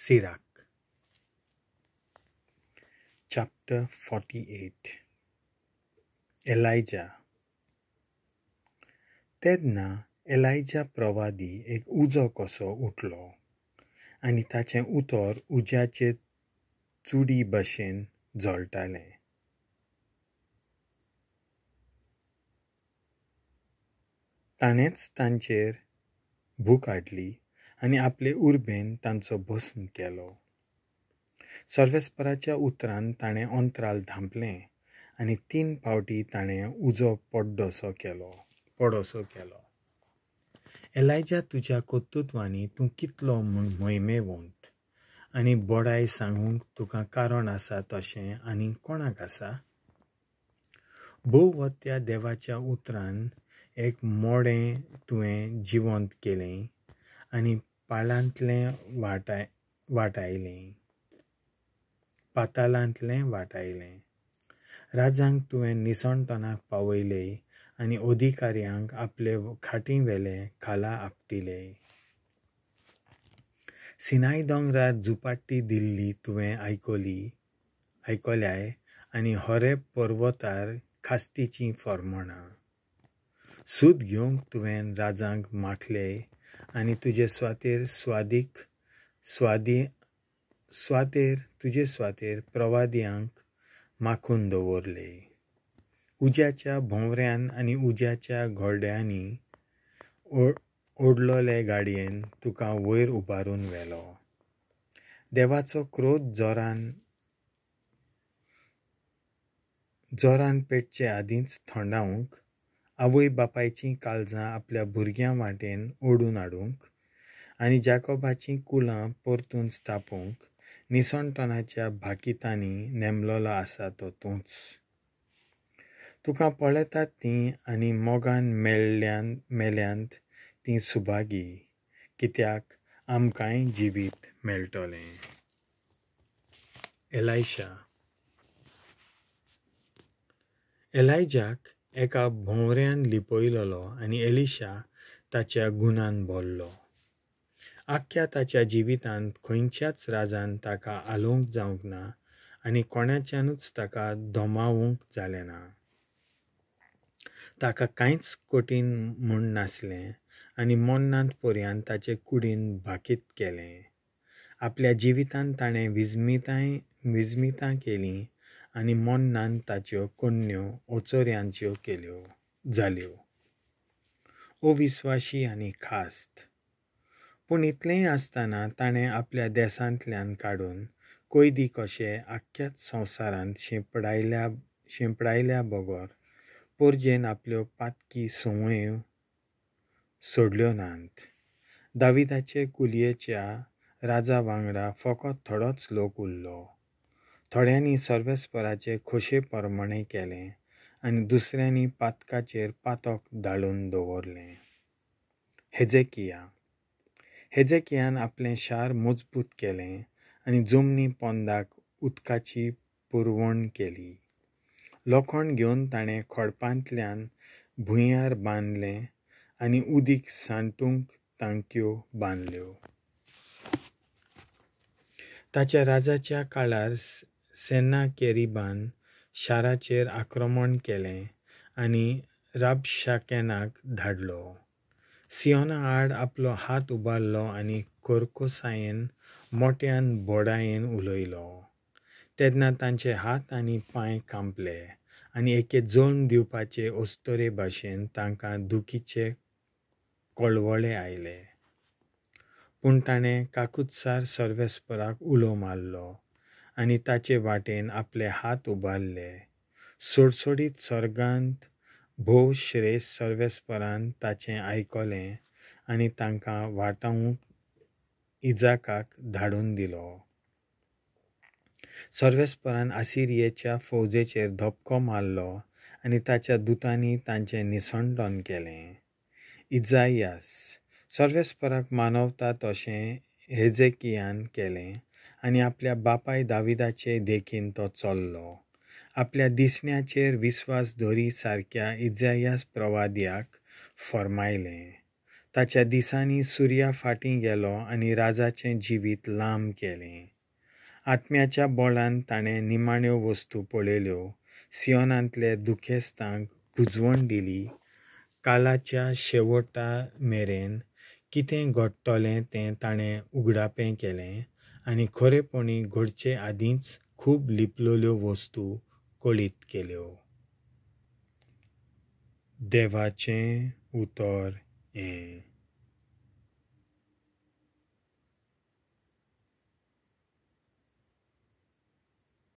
Sirach. Chapter 48. Elijah. तेन्ना एलायजा प्रवादी एक उजो कसो उठलो आनी ताचें उतर उज्याचे चुडी भशेन जळटालें. ताणेंच तांचेर भूक हाडली आनी आपले उर्बेन तांचो भस्म केलो. सर्वेस्पराच्या उतरान ताणें अंतराल धांपलें आनी 3 फावटी ताणें उजो पड्डोसो केलो. एलायजा, तुज्या कर्तृत्वांनी तूं कितलो म्हूण मोहिमेवंत आनी बडाय सांगूंक तुका कारण आसा तशें आनी कोणाक आसा? भोववत्या देवाच्या उतरान एक मोडें तुवें जिवंत केलें आनी पातालांतलें वाटायलें. राजांक तुवें निसणटणाक पावयले आनी अधिकाऱ्यांक आपले खाटी वेले खाला आपटिले. सिनाय दोंगरार झुपाटी दिल्ली तुवें आयकल्याय आनी होरेब पर्वतार खास्तीचीं फर्माणां. सूद घेवंक तुवें राजांक माखले आनी तुजे स्वातेर प्रवाद्यांक माखून दवरले. उज्याच्या भोंवऱ्यान आनी उज्याच्या घोड्यांनी ओडलोले गाडयेन तुका वयर उबारून व्हेलो. देवाचो क्रोध जोरान पेटचे आदींच थंडावंक, आवय बापायचीं काळजां आपल्या भुरग्यां वाटेन ओडून हाडूंक आनी जाकोबाचीं कुलां परतून स्थापूंक निसणटणाच्या भाकितांनी नेमलोलो आसा तो तूंच. तुका पळयतात तीं आनी मोगान मेल्यांत तीं सुभागी, कित्याक आमकांय जिवीत मेळटलें. एलायजाक एका भोंवऱ्यान लिपयलोलो आनी एलिशा ताच्या गुणान भरलो. आख्ख्या ताच्या जिवितांत खंयच्याच राजान ताका हालोवंक जावंक ना आनी कोणाच्यानूच ताका दमावूंक जालें ना. ताका कांयच कठीण म्हूण नासलें आनी मरणांत पर्यंत ताचे कुडीन भाकीत केलें. आपल्या जिवितांत ताणें विस्मितां केलीं आनी मरणांत ताच्यो कन्यो ओचोऱ्यांच्यो जाल्यो. अविस्वाशी आनी खास्त. पूण इतलेंय आसतना ताणें आपल्या देसांतल्यान काडून कैदी कशे आख्ख्याच संवसारांत शिंपडायल्या बगर परजेन आपल्यो पातकी संवयो सोडल्यो नात. दाविदाचे कुलयेच्या राजा वांगडा फकत थोडोच लोक उरलो. थोड्यांनी सर्वेस्पराचे खोशे प्रमाणें केलें आनी दुसऱ्यांनी पातकाचेर पातक दाळून दवरलें. हेजेकियान आपलें शार मजबूत केलें आनी जमनी पोंदाक उदकाची पुरवण केली. लोखण घेवन ताणें खडपांतल्यान भुंयार बांदलें आनी उदीक सांठूंक तांकयो बांदल्यो. ताच्या राजाच्या काळार सेनाकेरिबान शाराचेर आक्रमण केलें आनी राबशाकेनाक धाडलो. सियोना आड आपलो हात उबारलो आनी करकोसायेन मोट्यान बोडायेन उलयलो. तेन्ना तांचे हात आनी पांय कांपले आनी एके जल्म दिवपाचे अस्तुरे भाशेन तांकां दुखीचे कळवळे आयले. पूण ताणें काकुत्सार सर्वेस्पराक उलो मारलो आनी ताचे वाटेन आपले हात उबारले. सोडसोडीत स्वर्गांत भोव श्रेश्ठ सर्वेस्परान ताचें आयकलें आनी तांकां वाटावंक इजाकाक धाडून दिलो. सर्वेस्परान आसिरियेच्या फौजेचेर धपको मारलो आनी ताच्या दुतांनी तांचें निसणटण केलें. इजायास सर्वेस्पराक मानवता तशें हेजेकियान केलें आनी आपल्या बापाय दाविदाचे देखीन तो चल्लो. आपल्या दिसण्याचेर विस्वास दवरी सारक्या इजायास प्रवाद्याक फर्मायलें. ताच्या दिसांनी सुर्या फाटीं गेलो आनी राजाचें जिवीत लांब केलें. आत्म्याच्या बळान ताणें निमाण्यो वस्तू पळयल्यो, सियोनांतले दुखेस्तांक भुजवण दिली, कालाच्या शेवटा मेरेन कितें घडटलें तें ताणें उगडापें केलें आनी खरेपणीं घडचे आदींच खूब लिपलल्यो वस्तू कळीत केल्यो. देवाचें उतर हें.